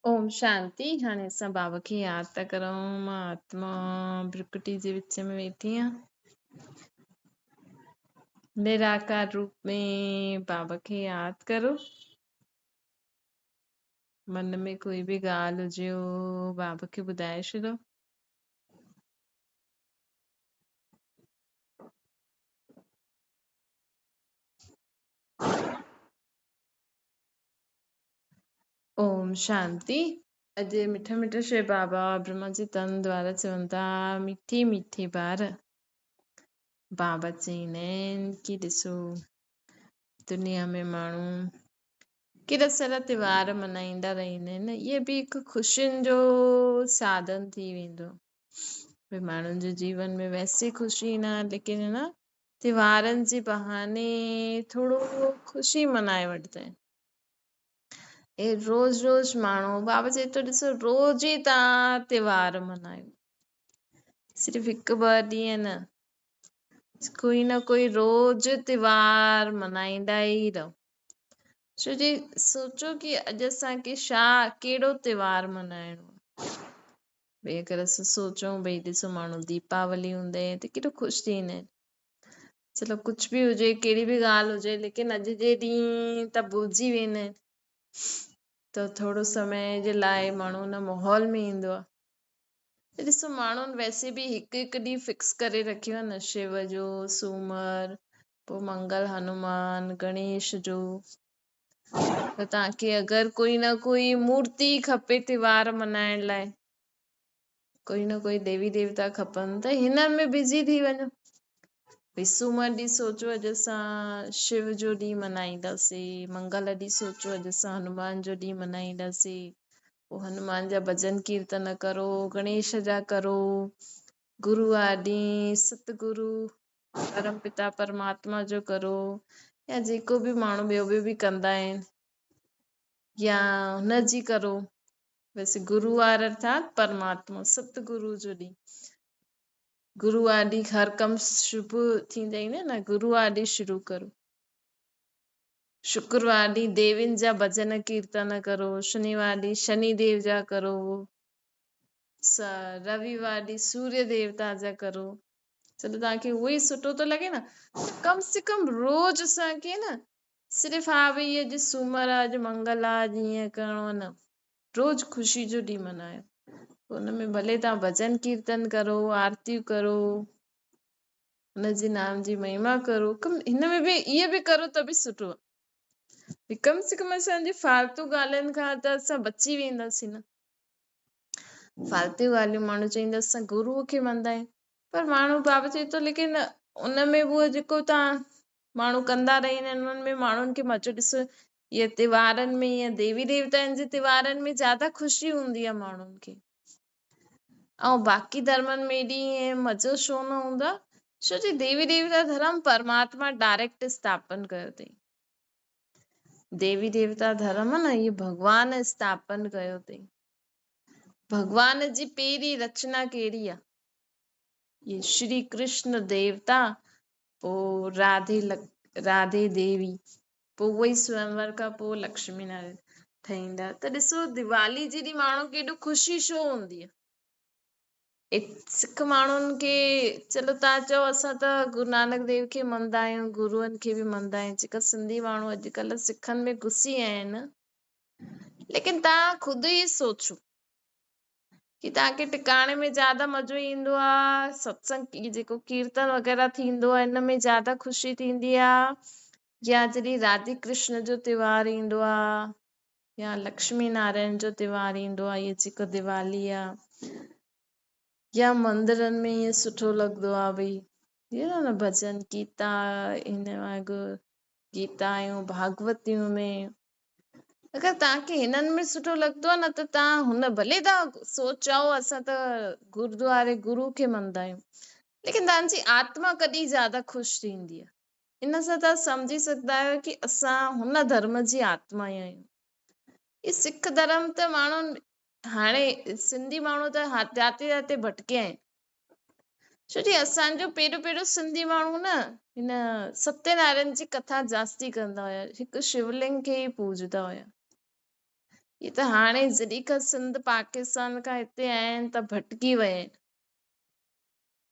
اوم شانتي. هاڻي اسان بابا کي ياد ٿا ڪرون. مان آتما برڪٽي جي وچ ۾ ويٺي آهيان. نراڪار روپ ۾ بابا کي ياد ڪرو. من ۾ ڪوئي به ڳالهه هجي بابا کي ٻڌائي ڇڏو. اوم شانتي. اڄ مٺا مٺا شو بابا برهما جي تن دوارا چون ٿا، مٺي مٺي ٻار، بابا چئيندا آهن ڪي ڏسو دنيا ۾ ماڻهو ڪيڏا سارا تيوهار ملهائيندا رهندا آهن، اهي به هڪ خوشين جو ساڌن ٿي ويندو. ڀئي ماڻهن جي جيون ۾ ويسي خوشي نه، ليڪن هن تيوهارن جي بهاني ٿورو خوشي ملهائي وٺندا آهن. ۽ روز روز ماڻهو، بابا چئي ٿو ڏسو روز ئي توهان تيوهار ملهايو، صرف هڪ ٻه ڏينهن نه، ڪوئي نه ڪوئي روز تيوهار ملهائيندا ئي رهو. ڇو جي سوچو ڪي اڄ اسان کي ڇا ڪهڙو تيوهار ملهائڻو آهي. ڀئي اگر اسان سوچون ڀئي ڏسو ماڻهو ديپاولي هوندي آهي ته ڪيڏو خوش ٿيندا آهن. چلو ڪجهه به هجي، ڪهڙي به ڳالهه هجي، ليڪن اڄ جي ڏينهن ته ڀلجي ويندا آهن. ته ٿورو سمي جي لاءِ ماڻهو ان ماحول ۾ ايندو آهي. ته ڏسو ماڻهن ويسي به هڪ هڪ ڏينهن فڪس ڪري رکيو آهي نه، شو جو سومر، پوءِ منگل هنومان، گڻيش جو. ته توهان کي اگر ڪوئي نه ڪوئي مورتي کپي تيوهار ملهائڻ لاءِ، ڪوئي نه ڪوئي ديوي ديوتا کپن، ته هن ۾ بزي ٿي وڃو. ڀئي سومر ڏينهن سوچو اڄ اسان شو جو ڏينهن ملهائينداسين، منگل ڏينهن سوچو اڄ اسان هنومان جو ڏينهن ملهائينداسين، پوءِ هنومان جا ڀڄن ڪيرتن ڪرو، گڻيش جا ڪرو، گرووار ڏينهن ستگرو پرم پتا پرماتما جو ڪرو، يا جيڪو به ماڻهو ٻيو ٻيو به ڪندا آهن يا هن جي ڪرو. ويسي گرووار ارٿات پرماتما ستگرو جو ڏينهن، گرووار ڏينهن هر ڪم شڀ ٿيندا آهن نه، گرووار ڏينهن شروع ڪرو. شڪروار ڏينهن ديوين جا ڀڄن ڪيرتن ڪرو، شنيوار ڏينهن شني ديو جا ڪرو، رويوار ڏينهن سوريه ديوتا جا ڪرو. چلو توهان کي اهو ئي سٺو ٿو لڳي نه، ڪم سي ڪم روز اسان کي نه صرف ها ڀئي اڄ سومر آهي، اڄ منگل آهي، اڄ ائين ڪرڻو آهي، نه، روز خوشي جو ڏينهن ملهايو. ان ۾ ڀلي توهان ڀڄن ڪيرتن ڪرو، آرتيون ڪرو، هن جي نام جي مهما ڪرو، ڪم هن ۾ به اهي به ڪرو ته به سٺو آهي. ڪم سي ڪم اسان جي فالتو ڳالهين کان ته اسان بچي وينداسين نه. فالتو ڳالهيون ماڻهو چئيندا اسان گروءَ کي مڃندا آهيون، پر ماڻهو بابا چئي ٿو ليڪن ان ۾ به اهو جيڪو توهان ماڻهو ڪندا رهندا آهن، انهن ۾ ماڻهن کي مزو ڏسو اهي تيوهارن ۾ يا ديوي ديوتائن جي تيوهارن ۾ زياده خوشي هوندي آهي ماڻهن کي، ۽ باقي ڌرمن ۾ ايڏي ائين مزو ڇو نه هوندو آهي؟ ڇو جي ديوي ديوتا ڌرم پرماتما ڊائريڪٽ اسٿاپن ڪيو اٿئي. ديوي ديوتا ڌرم نه اهي ڀڳوان اسٿاپن ڪيو اٿئي. ڀڳوان جي پهرين رچنا ڪهڙي آهي؟ اهي شري ڪرشن ديوتا، پوءِ راڌي راڌي ديوي، پوءِ اهو ئي سويمور کان پوءِ لڪشمي نارائڻ ٺهيندا. ته ڏسو ديوالي جي ڏينهن ماڻهو کي ايڏو خوشي ڇو هوندي آهي؟ سک ماڻهن کي چلو توهان چئو اسان ته گرو نانڪ ديو کي مڃندا آهيون، گروئن کي به مڃندا آهيون، جيڪا سنڌي ماڻهو اڄڪلهه سکن ۾ گهسي ويا آهن، ليڪن توهان خود ئي سوچو ڪي توهان کي ٽڪاڻي ۾ زياده مزو ايندو آهي، ستسنگ جيڪو ڪيرتن وغيره ٿيندو آهي ان ۾ زياده خوشي ٿيندي آهي، يا جڏهن راڌي ڪرشن جو تيوهار ايندو آهي يا لڪشمي نارائڻ جو تيوهار ايندو آهي، اهي جيڪو ديوالي آهي، يا مندرن ۾ ائين سٺو لڳندو آهي ڀئي هيئن نه ڀڄن گيتا هن وانگر گيتا آهيون ڀاڳوتيون ۾، اگر توهان کي هنن ۾ سٺو لڳندو آهي نه ته توهان هن ڀلي توهان سوچو اسان ته گردواري گرو کي مڃندا آهيون، ليڪن توهان جي آتما ڪڏهن زياده خوش ٿيندي آهي. ان سان توهان سمجهي سگهندا آهيو ڪي اسان هن ڌرم جي آتما ئي آهيون. هي سک ڌرم ته ماڻهو هاڻي سنڌي ماڻهو ته جاتي جاتي ڀٽڪيا آهن، ڇو جي اسان جو پهريون پهريون سنڌي ماڻهو نه هن ستيه نارائڻ جي ڪٿا جاستي ڪندا هيا، هڪ شولنگ کي ئي پوڄندا هيا. هي ته هاڻي جڏهن کان سنڌ پاڪستان کان هتي آيا آهن ته ڀٽڪي ويا آهن.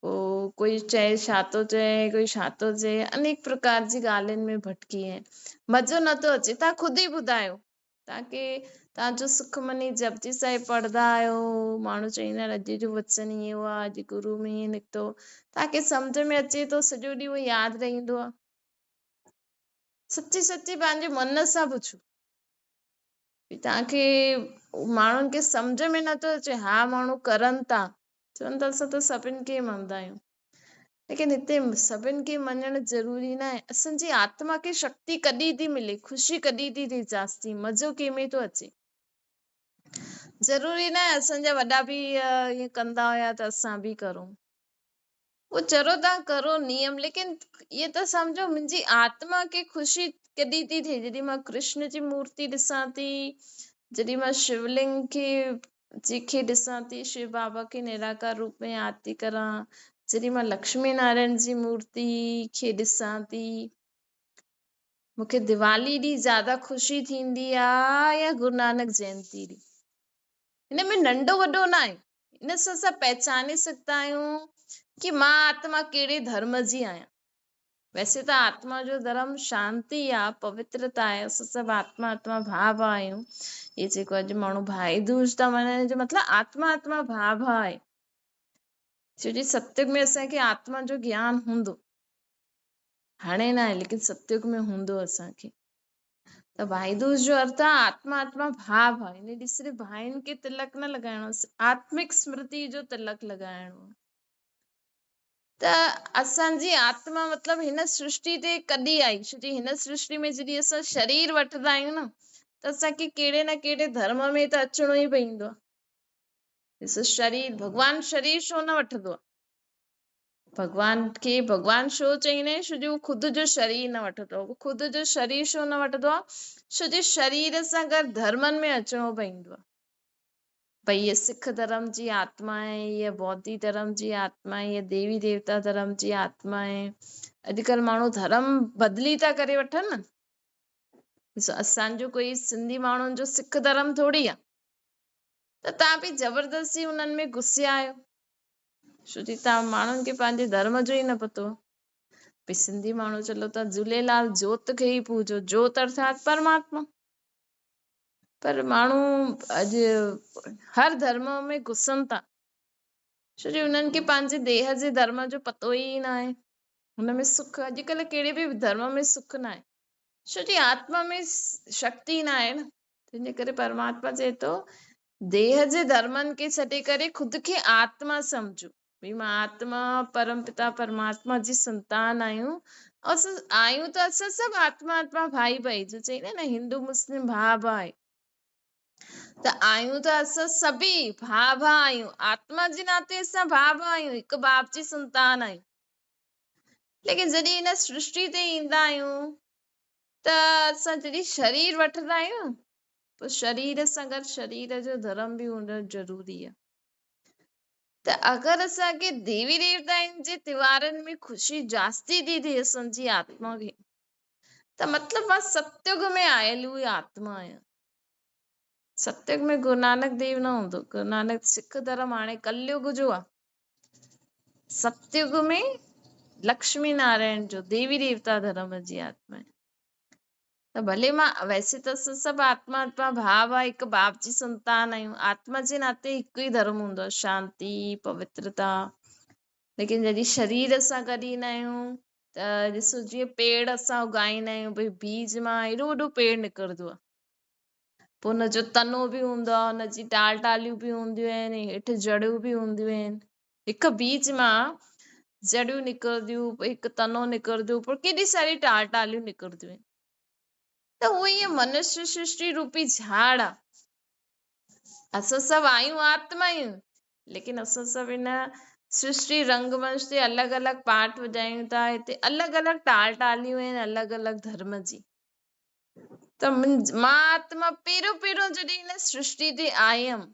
پوء ڪوئي چئي ڇا ٿو چئي، ڪوئي ڇا ٿو چئي، انيڪ پرڪار جي ڳالهين ۾ ڀٽڪي ويا آهن. مزو نٿو اچي. توهان خود ئي ٻڌايو، توهان کي توهان جو سکمني جپجي صاحب پڙهندا آهيو، ماڻهو چئيندا آهن اڄ جو وچن اهو آهي، اڄ گرو ۾ ائين نڪتو، توهان کي سمجهه ۾ اچي ٿو، سڄو ڏينهن اهو ياد رهندو آهي؟ سچي سچي پنهنجي من سان پڇو. توهان کي ماڻهن کي سمجهه ۾ نٿو اچي، ها ماڻهو ڪرن ٿا، چون ٿا اسان ته سڀن کي مڃندا آهيون، ليڪن هتي سڀن کي مڃڻ ضروري نه آهي. اسان جي آتما کي شڪتي ڪڏهن ٿي ملي، خوشي ڪڏهن ٿي ٿئي جاستي، مزو ڪنهن ۾ ٿو اچي؟ ضروري نه آهي اسان جا وڏا به ائين ڪندا هيا ته اسان به ڪرون. اهو چرو تان ڪرو نيم، ليڪن اهي ته سمجهو منهنجي آتما کي خوشي ڪڏهن ٿي ٿئي جڏهن مان ڪرشن جي مورتي ڏسان ٿي، جڏهن مان شولنگ کي جي کي ڏسان ٿي، شو بابا کي نراڪار روپ ۾ آرتي ڪران، جڏهن مان لڪشمي نارائڻ جي مورتي کي ڏسان ٿي. مون کي ديوالي ڏينهن زياده خوشي ٿيندي آ يا گرو نانڪ جينتي ڏينهن؟ هن ۾ ننڍو وڏو ناهي. ان سان اسان پهچاني سگهندا آهيون ڪي مان آتما ڪهڙي ڌرم جي آهيان. ويسي ته آتما جو ڌرم شانتي آ، پوترتا آهي، اسان سڀ آتما آتما ڀاء ڀاء آهيون. هي جيڪو اڄ ماڻهو ڀائي دوج ٿا ملهائن جو مطلب آتما آتما ڀاء ڀاء آهي. ڇو جي ستيگ ۾ اسان کي آتما جو گيان هوندو، هاڻي ناهي ليڪن ستيگ ۾ هوندو اسان کي. ته ڀائي دوج جو ارٿ آهي آتما آتما ڀاء ڀاء. ان ڏينهن صرف ڀائين کي تلڪ نه لڳائڻو آهي، آتمڪ سمرتي جو تلڪ لڳائڻو آهي. ته اسان جي آتما مطلب هن سرشٽي تي ڪڏهن آئي؟ ڇو جي هن سرشٽي ۾ جڏهن اسان شرير وٺندا آهيون نه ته اسان کي ڪهڙي نه ڪهڙي ڌرم ۾ ته اچڻو ئي پوندو آهي. ڏسو شرير، ڀڳوان شرير ڇو نه وٺندو آهي؟ ڀڳوان کي ڀڳوان ڇو چئيندا آهن؟ ڇو جو هو خود جو شرير نه وٺندو آهي. هو خود جو شرير ڇو نه وٺندو آهي؟ ڇو جو شرير سان گڏ ڌرمن ۾ اچڻو پوندو آهي. ڀئي هيء سک ڌرم جي آتما آهي، هيء بوڌي ڌرم جي آتما آهي، هيء ديوي ديوتا ڌرم جي آتما آهي. اڄڪلهه ماڻهو ڌرم بدلي ٿا ڪري وٺن نه. ڏسو اسان جو ڪوئي سنڌي ماڻهن جو سک ڌرم ٿوري آهي ته توهان به زبردستي انهن ۾ گهسيا آهيو. ڇو جي توهان ماڻهن کي پنهنجي ڌرم جو ئي نه پتو. ڀئي سنڌي ماڻهو چلو ٿا جهوليلال جوت کي ئي پوڄو، جوت ارٿات پرماتما. پر ماڻهو اڄ هر ڌرم ۾ گهسن ٿا، ڇو جي انهن کي پنهنجي ديهه جي ڌرم جو پتو ئي نه آهي. هن ۾ سک اڄڪلهه ڪهڙي به ڌرم ۾ سک نه آهي، ڇو جي آتما ۾ شڪتي نه آهي نه. تنهنجي ڪري پرماتما چئي ٿو ديهه جي ڌرمن کي ڇڏي ڪري خود کي آتما سمجهو. ڀئي مان آتما پرم پتا پرماتما جي سنتان آهيون. اسان آهيون ته اسان سڀ آتما آتما ڀائي ڀائي، جو چئيندا آهن نه هندو مسلم ڀاء ڀاء، ته آهيون ته اسان سڀئي ڀاء ڀاء آهيون. آتما جي ناتي اسان ڀاء ڀاء آهيون، هڪ باپ جي سنتان آهيون. ليڪن جڏهن هن سرشٽي تي ايندا آهيون ته اسان جڏهن شرير وٺندا آهيون پوء شرير سان گڏ شرير جو ڌرم به هجڻ ضروري آهي. ته اگر اسان کي ديوي ديوتائن جي تيوهارن ۾ خوشي جاستي ٿي ٿئي اسان جي آتما کي، ته مطلب مان ستيگ ۾ آيل اهي آتما آهيان. ستيگ ۾ گرو نانڪ ديو نه هوندو، گرو نانڪ سک ڌرم هاڻي ڪليگ جو آهي. ستيگ ۾ لڪشمي نارائڻ جو ديوي ديوتا ڌرم جي آتما آهي. ته ڀلي مان ويسي ته اسان سڀ آتما آتما ڀاء ڀاء هڪ باپ جي سنتان آهيون. آتما جي ناتي هڪ ئي ڌرم هوندو آهي، شانتي، پوترتا. ليڪن جڏهن شرير سان گڏ ايندا آهيون ته ڏسو جيئن پيڙ اسان اگائيندا آهيون، ڀئي بيج مان ايڏو وڏو پيڙ نڪرندو آهي، پوء ان جو تنو به هوندو آهي، ان جي ٽال ٽاليون به هونديون آهن، هيٺ جڙيون به هونديون آهن. هڪ بيج مان جڙيون نڪرنديون، پوء هڪ تنو نڪرندو، پوء ڪيڏي ساري ٽال ٽاليون نڪرنديون آهن. ته اهو ائين منشيه سرشٽي روپي جهاڙ آهي. اسان سڀ آهيون آتما آهيون، ليڪن اسان سڀ هن سرشٽي رنگ منچ تي الڳ الڳ پارٽ وڄايون ٿا. هتي الڳ الڳ ٽال ٽاليون آهن، الڳ الڳ ڌرم جي. ته مان آتما پهريون پهريون جڏهن هن سرشٽي تي آيم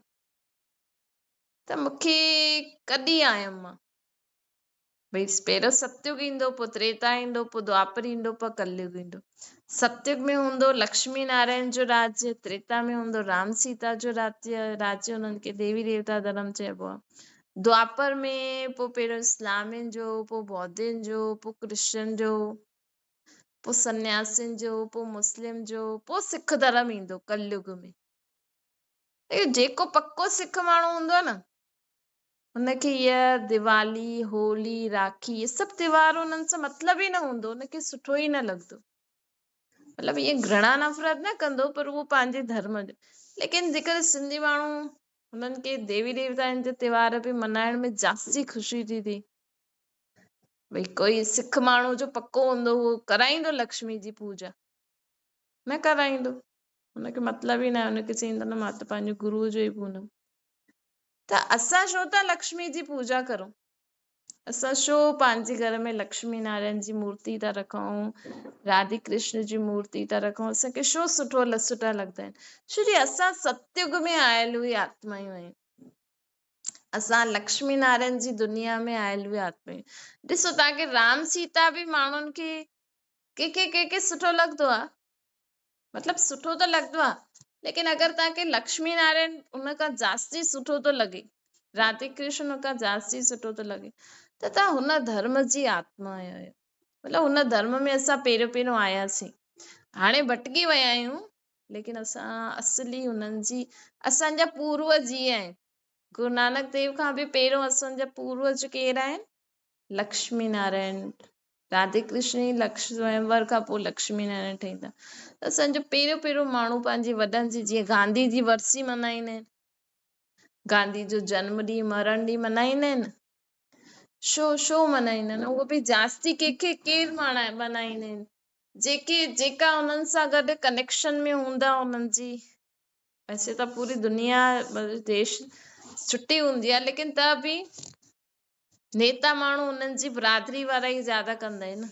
ته مون کي ڪڏهن آيم مان؟ ڀئي پهريون ستيگ ايندو، پوء تريتا ايندو، پوء دوآپر ايندو، پوء ڪليگ ايندو. ستيگ ۾ هوندو لڪشمي نارائڻ جو راجيه، تريتا ۾ هوندو رام سيتا جو راجيه، راجيه انهن کي ديوي ديوتا ڌرم چئبو آهي. دوآپر ۾ پوءِ پهريون اسلامين جو، پوءِ ٻوڌين جو، پوءِ ڪرسچن جو، پوءِ سنياسين جو، پوءِ مسلم جو، پوءِ سک ڌرم ايندو ڪليگ ۾. جيڪو پڪو سک ماڻهو هوندو آهي نه، هن کي اها ديوالي، هولي، راکي، اهي سڀ تيوهار انهن سان مطلب ئي نه هوندو، هن کي سٺو ئي نه لڳندو. مطلب ائين گهرڻا نفرت نه ڪندو، پر اهو پنهنجي ڌرم جو. ليڪن جيڪر سنڌي ماڻهو هنن کي ديوي ديوتائن جا تيوهار به ملهائڻ ۾ جاستي خوشي ٿي ٿئي. ڀئي ڪوئي سک ماڻهو جو پڪو هوندو، اهو ڪرائيندو لڪشمي جي پوڄا؟ نه ڪرائيندو، هن کي مطلب ئي نه آهي. هن کي چئيندو نه مان ته پنهنجي گروءَ جو ئي پوڄندم. ته اسان ڇو ٿا لڪشمي جي پوڄا ڪرون؟ اسان ڇو پنهنجي گهر ۾ لڪشمي نارائڻ جي مورتي ٿا رکون، راڌي ڪرشن جي مورتي ٿا رکون؟ اسان کي ڇو سٺو سٺا لڳندا آهن؟ ڇو جي اسان ستيگ ۾ آيل اهي آتمايون آهيون، اسان لڪشمي نارائڻ جي دنيا ۾ آيل اهي آتمايون. ڏسو توهان کي رام سيتا به ماڻهن کي ڪنهن کي ڪنهن کي سٺو لڳندو آهي، مطلب سٺو ته لڳندو آهي، ليڪن اگر توهان کي لڪشمي نارائڻ ان کان جاستي سٺو ٿو لڳي، راڌي ڪرشن ان کان جاستي سٺو ٿو لڳي، ته توهان هن ڌرم جي آتما آهيو. مطلب هن ڌرم ۾ اسان پهريون پهريون آياسين، هاڻي ڀٽڪي ويا آهيون، ليڪن اسان اصلي هنن جي، اسان جا پوروج ئي آهن. گرو نانڪ ديو کان به پهريون اسان جا پوروج ڪير آهن؟ لڪشمي نارائڻ، راڌي ڪرشن ئي لڪش سويمور کان پوءِ لڪشمي نارائڻ ٺهيندا. ته اسان جو پهريون پهريون ماڻهو پنهنجي وڏن جي، جيئن گانڌي جي ورسي ملهائيندا آهن، گانڌي جو جنم ڏينهن مرڻ ڏينهن ملهائيندا آهن، ڇو ڇو ملهائيندا آهن؟ اهو به جاستي ڪنهن کي ڪير ملهائيندا آهن؟ جيڪي جيڪا انهن سان گڏ ڪنيڪشن ۾ هوندا انهن جي. ويسي ته پوري دنيا ديش ڇٽي هوندي آهي، ليڪن ته به نيتا ماڻهو انهن جي برادري وارا ئي زياده ڪندا آهن.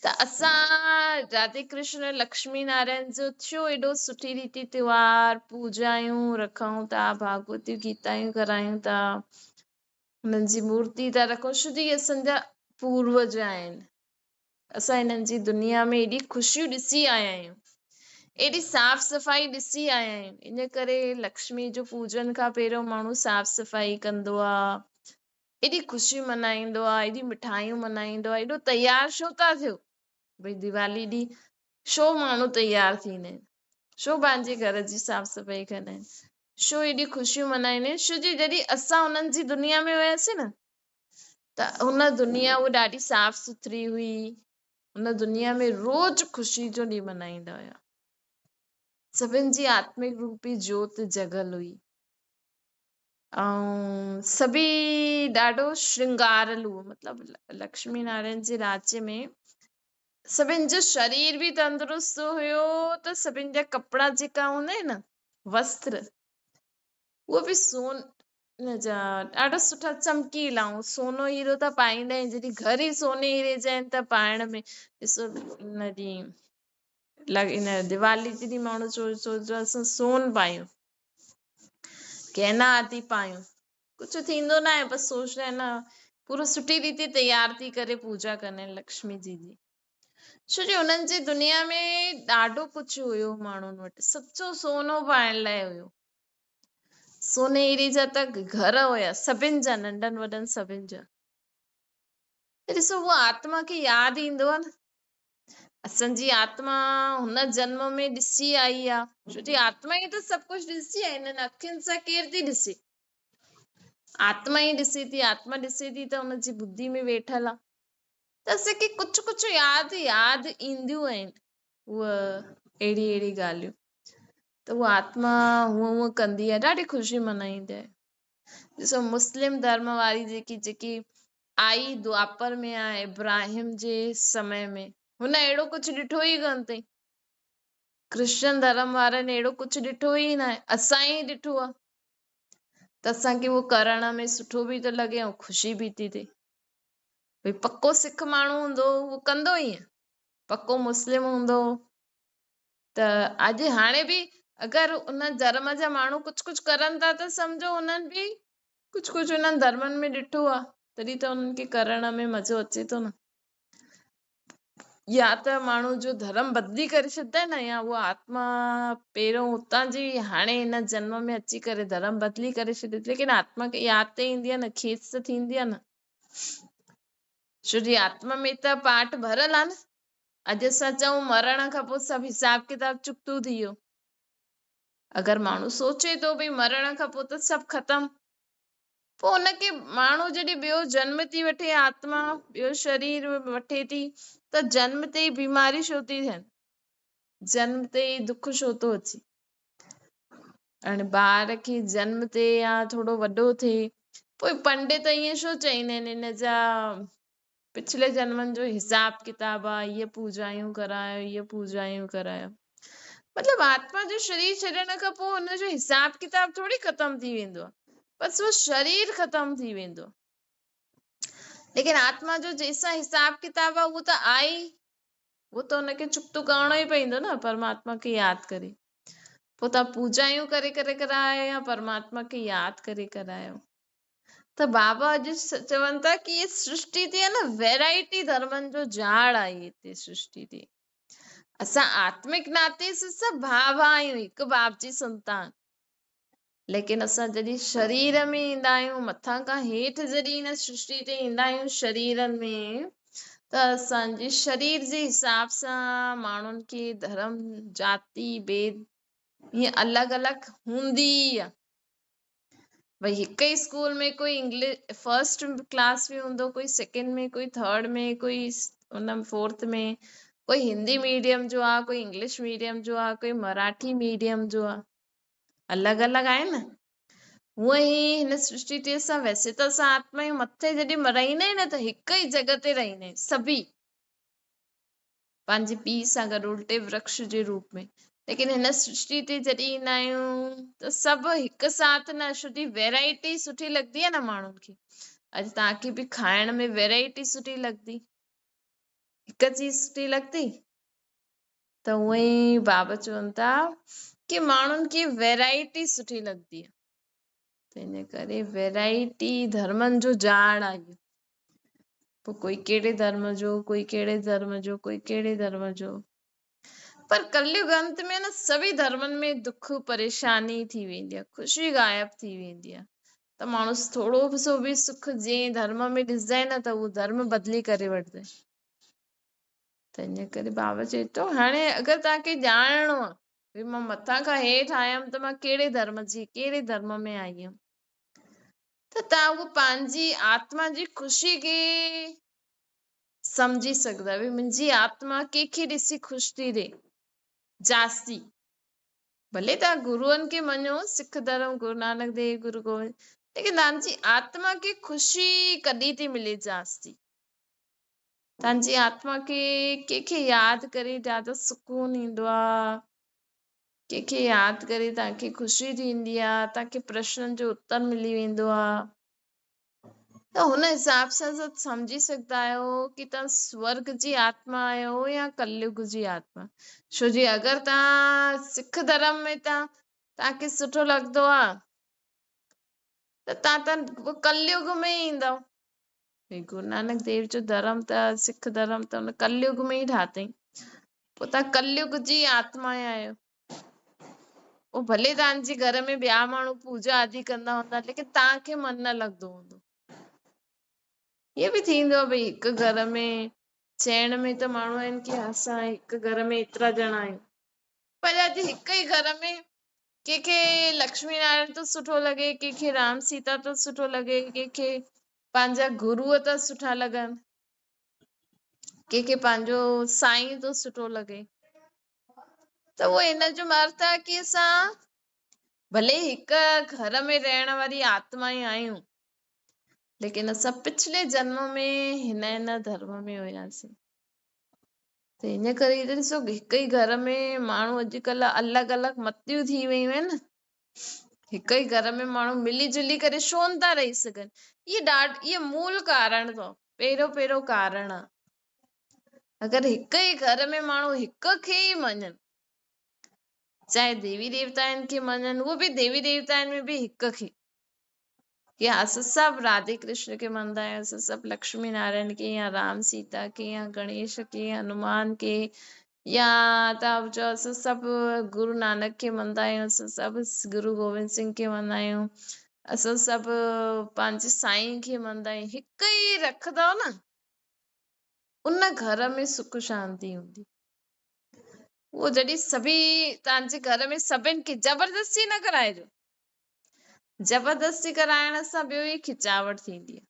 ته اسان راڌي ڪرشن لڪشمي نارائڻ جو ڇو ايڏو سٺي ريتي تيوهار پوڄايون رکون ٿا، ڀاڳوتيون گيتايون ڪرايون ٿا، هنن جي مورتي ٿا رکون؟ ڇو جي اسان جا پوروج آهن، اسان هنن جي دنيا ۾ ايڏي خوشيون ڏسي آيا آهيون، ايڏي صاف صفائي ڏسي آيا آهيون. ان ڪري لڪشمي جو پوڄن کان پهريون ماڻهو صاف صفائي ڪندو آهي، ايڏي خوشي ملهائيندو آهي، ايڏي مٺايون ملهائيندو آهي. ايڏو تيار ڇو ٿا ٿيو؟ ڀئي ديوالي ڏينهن ڇو ماڻهو تيار ٿيندا آهن؟ ڇو پنهنجي گهر جي صاف صفائي ڪندا آهن؟ ڇو ايڏي خوشيون ملهائيندا آهن؟ ڇو جي جڏهن اسان هنن جي دنيا ۾ وياسين نه، ته هن دنيا اها ڏاڍي صاف سٿري هئي. هن دنيا ۾ روز خوشي جو ڏينهن ملهائيندا هئا، سڀني جي آتمڪ روپي جوت جڳل هئي، ۽ سڀئي ڏاڍو شرنگارلو. مطلب لڪشمي نارائڻ جي راجيه ۾ سڀني جو شرير به تندرست هيو، ته سڀني جا ڪپڙا جيڪا هوندا آهن نه، وستر، اهو به سون جا ڏاڍا سٺا چمڪيلا، ۽ سونو هيرو ته پائيندا آهن. جڏهن گهر ئي سوني هيري جا آهن ته پائڻ ۾ ڏسو ان ڏينهن ان ديوالي جي ڏينهن ماڻهو سوچيو اسان سون پايون، گهنا آدي پايون، ڪجهه ٿيندو نه آهي، بس سوچندا آهن نه پورو سٺي ريتي تيار ٿي ڪري پوڄا ڪندا آهن لڪشمي جي جي. ڇو جو هنن جي دنيا ۾ ڏاڍو ڪجهه هيو، ماڻهن وٽ سچو سونو پائڻ لاءِ هيو، سوني هيري جا ته گهر هيا سڀني جا، ننڍن وڏن سڀني جا. ڏسو اها آتما کي ياد ايندو آهي نه، اسان جي آتما هن جنم ۾ ڏسي آئي آهي. ڇو جي آتما ئي ته سڀ ڪجهه ڏسي آئي، هنن اکين سان ڪير ٿي ڏسي؟ آتما ئي ڏسي ٿي. آتما ڏسي ٿي ته هن جي ٻڌي ۾ ويٺل آهي. ته اسان کي ڪجهه ڪجهه ياد اينديون آهن اها اهڙي اهڙي ڳالهيون، ته اها آتما هونئن هونئن ڪندي آهي، ڏاڍي خوشي ملهائيندي آهي. ڏسو مسلم ڌرم واري جيڪي آئي دوآپر ۾ آهي، ابراهيم جي سمي ۾ هن اهڙو ڪجهه ڏٺو ئي ڪونه اٿئي. ڪرسچن ڌرم وارن اهڙو ڪجهه ڏٺو ئي نه آهي، اسان ئي ڏٺو آهي، ته اسان کي اهو ڪرڻ ۾ سٺو به ٿو لڳي ۽ خوشي به ٿي ٿئي. ڀئي پڪو سک ماڻهو هوندو اهو ڪندو ائين، پڪو مسلم هوندو ته اڄ هاڻي به اگر ان ڌرم جا ماڻهو ڪجهه ڪجهه ڪرن ٿا ته سمجهو انهن به ڪجهه ڪجهه انهن ڌرمن ۾ ڏٺو آهي، تڏهن ته انهن کي ڪرڻ ۾ مزو اچي ٿو نه. يا ته ماڻهو جو ڌرم بدلي ڪري ڇڏيندا آهن نه يا اها آتما پهريون هتان جي هاڻي هن جنم ۾ اچي ڪري ڌرم بدلي ڪري ڇڏي ٿي، ليڪن آتما کي ياد ته ايندي آهي نه، کيس ته ٿيندي آهي نه، ڇو جي آتما ۾ ته پاٺ ڀريل آهي نه. اڄ اسان چئون مرڻ کان پوء سڀ حساب ڪتاب چڪتو ٿي ويو. اگر ماڻهو سوچي ٿو ڀئي مرڻ کان پوء ته سڀ ختم، پوء ان کي ماڻهو جڏهن ٻيو جنم ٿي وٺي، آتما ٻيو شرير وٺي ٿي ته جنم تي ئي بيماري ڇو ٿي ٿين، جنم تي ئي دک ڇو ٿو اچي؟ هاڻي ٻار کي جنم تي يا ٿورو وڏو ٿئي پوء پنڊت ائين ڇو چئيندا آهن ان جا پڇلي جنمن جو حساب ڪتاب آ، هيء پوڄايون ڪرايو، هيء پوڄايون ڪرايو. مطلب آتما جو شرير ڇڏڻ کان پوء ان جو حساب ڪتاب ٿوري ختم ٿي ويندو آ، بس اهو شرير ختم ٿي ويندو آ. ليڪن آتما جو جنهن سان حساب ڪتاب آ اهو ته آهي ئي، اهو ته ان کي چڪتو ڪرڻو ئي پوندو نه پرماتما کي ياد ڪري. پوء توهان پوڄايون ڪري ڪري ڪرايو يا پرماتما کي ياد ڪري ڪرايو. ته بابا اڄ چون ٿا ڪي هي سرشٽي تي نه ويرائٽي ڌرمن جو جاڙ آهي. هتي سرشٽي تي اسان آتمڪ ناتي سان سڀ ڀاء ڀاء آهيون، هڪ باپ جي سنتان، ليڪن اسان جڏهن شرير ۾ ايندا آهيون، مٿان کان هيٺ جڏهن هن سرشٽي تي ايندا آهيون شريرن ۾، ته اسان جي شرير جي حساب سان ماڻهن کي ڌرم جاتي ڀيد ائين الڳ الڳ هوندي آهي. ڀئي هڪ ئي اسڪول ۾ ڪوئي انگلش فرسٽ ڪلاس ۾ هوندو، ڪوئي سيڪنڊ ۾، ڪوئي ٿرڊ ۾، ڪوئي ان فورٿ ۾، ڪوئي هندي ميڊيم جو آ، ڪوئي انگلش ميڊيم جو آ، ڪوئي مراٺي ميڊيم جو آ، الڳ الڳ آهي نه. هونئن ئي هن سرشٽي تي اسان ويسي ته اسان آتما آهيون، مٿي جڏهن مرائيندا آهيون نه ته هڪ ئي جڳهه تي رهندا آهيون سڀئي پنهنجي پيء سان گڏ الٽي ورڪش جي روپ ۾، ليڪن هن سرشٽي تي جڏهن ايندا آهيون ته سڀ هڪ ساٿ نه، ڇو جي ويرائٽي سٺي لڳندي آهي نه ماڻهن کي. اڄ توهان کي به کائڻ ۾ ويرائٽي سٺي لڳندي، هڪ چيز سٺي لڳندي؟ ته اونئن ئي بابا چون ٿا ڪي ماڻهن کي ويرائٽي سٺي لڳندي آهي، تنهن ڪري ويرائٽي ڌرمن جو ڄاڻ آهي. پوء ڪوئي ڪهڙي ڌرم جو، ڪوئي ڪهڙي ڌرم جو، ڪوئي ڪهڙي ڌرم جو، پر ڪليگ انت ۾ نه سڀئي ڌرمن ۾ دک پريشاني ٿي ويندي آهي، خوشي غائب ٿي ويندي آهي. ته ماڻهو ٿورو سو به سک جنهن ڌرم ۾ ڏسندي نه ته اهو ڌرم بدلي ڪري وٺندي. ته ان ڪري بابا چئي ٿو هاڻي اگر توهان کي ڄاڻڻو آهي ڀئي مان مٿان کان هيٺ آيم ته مان ڪهڙي ڌرم جي، ڪهڙي ڌرم ۾ آئي هيم، ته توهان اهو پنهنجي آتما جي خوشي کي سمجهي سگهندا ڀئي منهنجي آتما ڪنهن کي ڏسي خوش ٿي ٿئي جاستي. ڀلي توهان گروئن کي مڃو، سک ڌرم، گرو نانڪ ديو، گرو گوبند، ليڪن توهان جي آتما کي خوشي ڪڏهن ٿي ملي جاستي؟ توهان جي آتما کي ڪنهن کي ياد ڪري زياده سڪون ايندو آ، ڪنهن کي ياد ڪري توهان کي خوشي ٿيندي آ، توهان کي پرشنن جو اتر ملي ويندو آ، ته هن حساب سان سڀ سمجهي سگهندا آهيو ڪي توهان سورگ جي آتما آهيو يا ڪليگ جي آتما. ڇو جي اگر توهان سک ڌرم ۾ توهان کي سٺو لڳندو آ ته توهان ته ڪليگ ۾ ئي ايندؤ. ڀئي گرو نانڪ ديو جو ڌرم ته سک ڌرم ته هن ڪليگ ۾ ئي ٺاهتئين، پوء توهان ڪليگ جي آتما آهيو. پوء ڀلي توهان جي گهر ۾ ٻيا ماڻهو پوڄا آدي ڪندا هوندا، ليڪن توهان کي من نه لڳندو هوندو. هيء به ٿيندو آهي ڀئي هڪ گهر ۾ چئڻ ۾ ته ماڻهو آهن ڪي اسان هڪ گهر ۾ ايترا ڄڻا آهيون، پر اڄ هڪ ئي گهر ۾ ڪنهن کي لڪشمي نارائڻ ٿو سٺو لڳي، ڪنهن کي رام سيتا ٿو سٺو لڳي، ڪنهن کي پنهنجا گروء ٿا سٺا لڳن، ڪنهن کي پنهنجو سائين ٿو سٺو لڳي. ته اهو ان جو ارٿ آهي ڪي اسان ڀلي هڪ گهر ۾ رهڻ واري آتما ئي آهيون، ليڪن اسان پڇلي جنم ۾ هن هن ڌرم ۾ هياسين. ته ان ڪري ته ڏسو هڪ ئي گهر ۾ ماڻهو اڄڪلهه الڳ الڳ متيون ٿي ويون آهن. هڪ ئي گهر ۾ ماڻهو ملي جلي ڪري ڇو نه ٿا رهي سگهن؟ اهي ڏاڍ اهي مول ڪارڻ اٿو، پهريون پهريون ڪارڻ آهي. اگر هڪ ئي گهر ۾ ماڻهو هڪ کي ئي مڃن، چاهي ديوي ديوتائن کي مڃن، اهو به ديوي ديوتائن ۾ به هڪ کي، ڪي اسان سڀ راڌي ڪرشن کي مڃندا آهيون، اسان سڀ لڪشمي نارائڻ کي يا رام سيتا کي يا گڻيش کي، هنومان کي، يا توهان چئو اسان سڀ گرو نانڪ کي مڃندا آهيون، اسان سڀ گرو گوبند سنگهه کي مڃندا آهيون، اسان سڀ پنهنجي سائين کي مڃندا آهيون. هڪ ئي رکندؤ نه، ان گهر ۾ سک شانتي هوندي. اهو جڏهن سڀئي توهان جي گهر ۾ سڀني کي زبردستي نه ڪرائجو، زبردستي ڪرائڻ سان ٻيو ئي کچاوٽ ٿيندي آهي.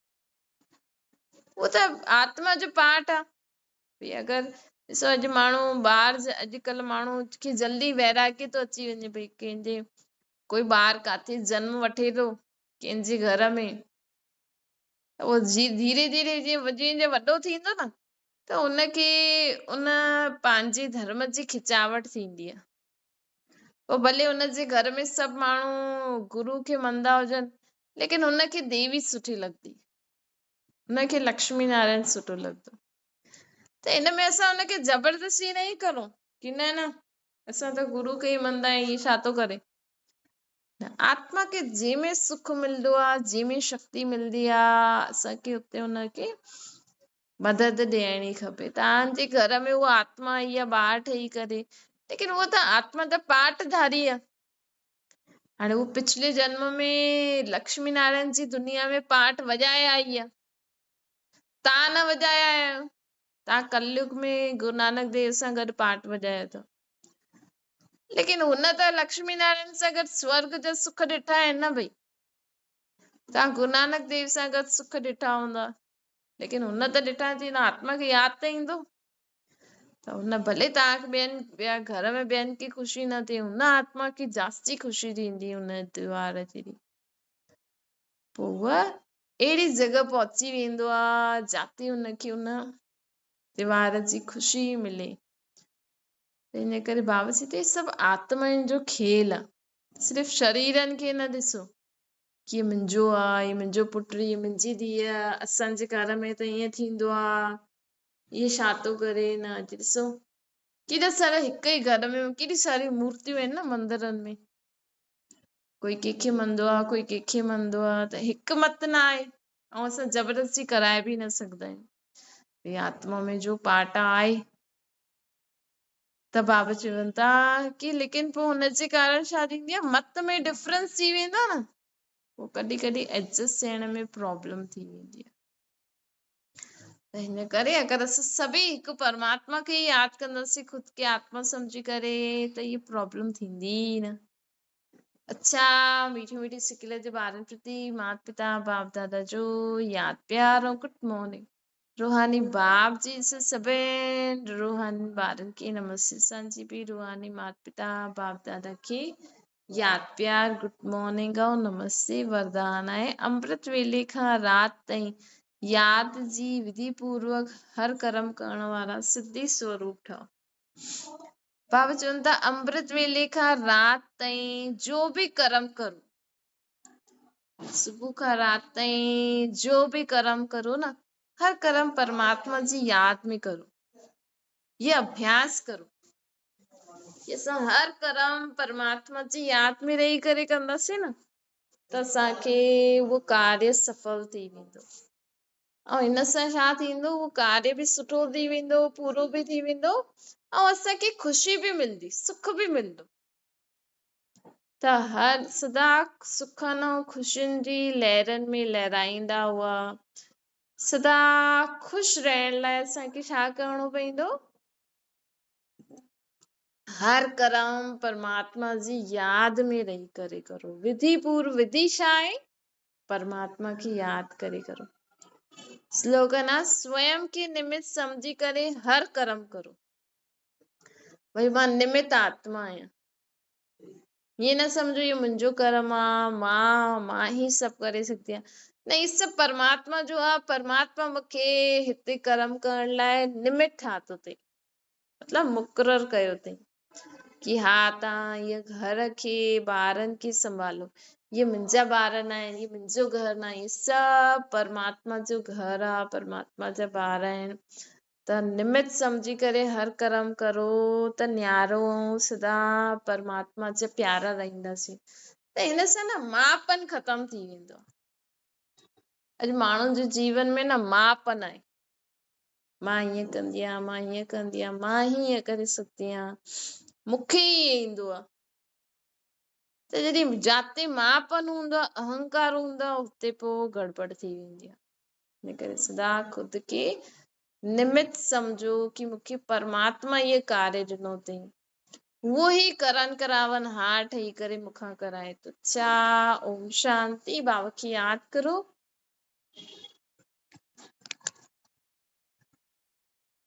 اهو ته آتما جو پارٽ آهي. ڀئي اگر ڏسو اڄ ماڻهو ٻار، اڄڪلهه ماڻهو کي جلدي ويراڳي ٿو اچي وڃي، ڀئي ڪنهن جي ڪوئي ٻار ڪاٿي جنم وٺي ٿو ڪنهن جي گهر ۾، ته اهو ڌيري ڌيري جيئن جيئن وڏو ٿيندو نه، ته ان کي ان پنهنجي ڌرم جي کچاوٽ ٿيندي آهي. پوءِ ڀلي ان جي گهر ۾ سڀ ماڻهو گرو کي مڃندا هجن، ليڪن هن کي ديوي سٺي لڳندي، هن کي لڪشمي نارائڻ سٺو لڳندو. ته ان ۾ اسان هن کي زبردستي نه ئي ڪرون ڪي نه نه اسان ته گرو کي ئي مڃندا آهيون، هي ڇا ٿو ڪري. نه، آتما کي جنهن ۾ سک ملندو آهي، جنهن ۾ شڪتي ملندي آهي، اسان کي اتي هن کي مدد ڏيڻي کپي. توهان جي گهر ۾ اها آتما آئي آهي ٻار ٺهي ڪري، ليڪن اها ته آتما ته پاٺ ڌاري آهي. هاڻي هو پڇلي جنم ۾ لڪشمي نارائڻ جي دنيا ۾ پاٺ وڄائي آئي آهي، توهان نه وڄايا آهيو. توهان ڪليگ ۾ گرو نانڪ ديو سان گڏ پاٺ وڄايو اٿو، ليڪن هن ته لڪشمي نارائڻ سان گڏ سورگ جا سک ڏٺا آهن نه ڀئي. توهان گرو نانڪ ديو سان گڏ سک ڏٺا هوندا، ليڪن هن ته ڏٺا ٿي نه، آتما کي ياد ته ايندو. ته هن ڀلي توهان کي ٻين ٻيا گهر ۾ ٻين کي خوشي نه ٿئي، هن آتما کي جاستي خوشي ٿيندي هن تيوهار جي ڏينهن. پوءِ هوءَ اهڙي جڳهه پهچي ويندو آهي جاتي هن کي هن تيوهار جي خوشي ملي. ته ان ڪري بابا چئي ٿو هي سڀ آتمائن جو کيل آهي. صرف شريرن کي نه ڏسو ڪي هي منهنجو آهي، هي منهنجو پٽ، هي منهنجي ڌيءَ، اسان جي گهر ۾ ته ائين ٿيندو آهي، هي ڇا ٿو ڪري. نه، اڄ ڏسو ڪيڏا سارا هڪ ئي گهر ۾ ڪيڏي ساريون مورتيون آهن نه مندرن ۾، ڪوئي ڪنهن کي مڃندو آهي، ڪوئي ڪنهن کي مڃندو آهي، ته هڪ مت نه آهي. ۽ اسان زبردستي ڪرائي به نه سگهندا آهيون. ڀئي آتما ۾ جو پاٽ آهي ته بابا چون ٿا ڪي ليڪن پوءِ هن جي ڪارڻ ڇا ٿيندي آهي، مت ۾ ڊفرنس ٿي ويندو آهي نه، پوءِ ڪڏهن ڪڏهن ايڊجسٽ ٿيڻ ۾ پرابلم ٿي ويندي آهي. ته هن ڪري اگر اسان سڀئي هڪ پرماتما کي ئي ياد ڪنداسين، خود کي آتما سمجهي ڪري، ته هيءَ پرابلم ٿيندي ئي نه. اڇا، ميٺي ميٺي سڪل جي ٻارن پرتي مات پتا باپ دادا جو ياد پيار ۽ گڊ مارننگ. روحاني باپ جي سڀني روحاني ٻارن کي نمستي. اسان جي به روحاني مات پتا باپ دادا کي ياد پيار گڊ مارننگ ۽ نمستي. وردان آهي امرت ويلي کان رات تائين ياد جي وڌي پوروڪ هر ڪرم ڪرڻ وارا سڌي سوروپ ٺهو. بابا چون ٿا امرت ويلي کان رات تائين جو به ڪرم ڪرو، صبح کان رات تائين جو به ڪرم ڪرو نه، هر ڪرم پرماتما جي ياد ۾ ڪرو، هي اڀياس ڪرو ڪي اسان هر ڪرم پرماتما جي ياد ۾ رهي ڪري ڪنداسين نه، ته اسان کي اهو ڪاريه سڦل ٿي ويندو. ۽ هن سان ڇا ٿيندو، اهو ڪاريه به سٺو ٿي ويندو، پورو به ٿي ويندو، ۽ اسان کي خوشي به ملندي، سک به ملندو. ته هر سدا سکن ۽ خوشين جي لهرن ۾ لهرائيندا هئا. سدا خوش رهڻ لاءِ اسان کي ڇا ڪرڻو پوندو؟ هر ڪرم پرماتما جي ياد ۾ رهي ڪري ڪرو. وڌي پور وڌي ڇا آهي؟ پرماتما کي ياد ڪري ڪرو. سلوگن آ سويم کي نمت سمجهي ڪري هر ڪرم ڪرو. ڀئي مان نمت آتما آهيان، ائين نه سمجهو اهو منهنجو ڪرم آ، مان ئي سڀ ڪري سگهندي آهيان. نه، هي سڀ پرماتما جو آ. پرماتما مون کي هتي ڪرم ڪرڻ لاءِ نمت ٺاتو اٿئي، مطلب مقرر ڪيو اٿئي ڪي ها توهان هيءَ گهر کي ٻارن کي سنڀالو، اهي منهنجا ٻار نه آهن، اهي منهنجو گهر نه آهي، اهي سڀ پرماتما جو گهر آ، پرماتما جا ٻار آهن. ته نمت سمجهي ڪري هر ڪرم ڪرو ته نيارو ۽ سدا پرماتما جا پيارا رهنداسين. ته هن سان نه ماپن ختم ٿي ويندو. اڄ ماڻهن جي جيون ۾ نه ماپ نه آهي. مان ائين ڪندي آهيان، مان ائين ڪندي آهيان، مان ئي ائين ڪري سگهندي آهيان، مون کي ئي ائين ايندو آهي. ته جڏهن جاتي ماپ نه هوندو آهي، اهنڪار هوندو آهي، اتي پوء گڙٻڙ ٿي ويندي آهي. ان ڪري سدا خود کي نمت سمجهو ڪي مون کي پرماتما اهو ڪاريه ڏنو اٿئي، اهو ئي ڪرن ڪراون هار ٺهي ڪري مون کان ڪرائي ٿو. اڇا، اوم شانتي. بابا کي ياد ڪرو.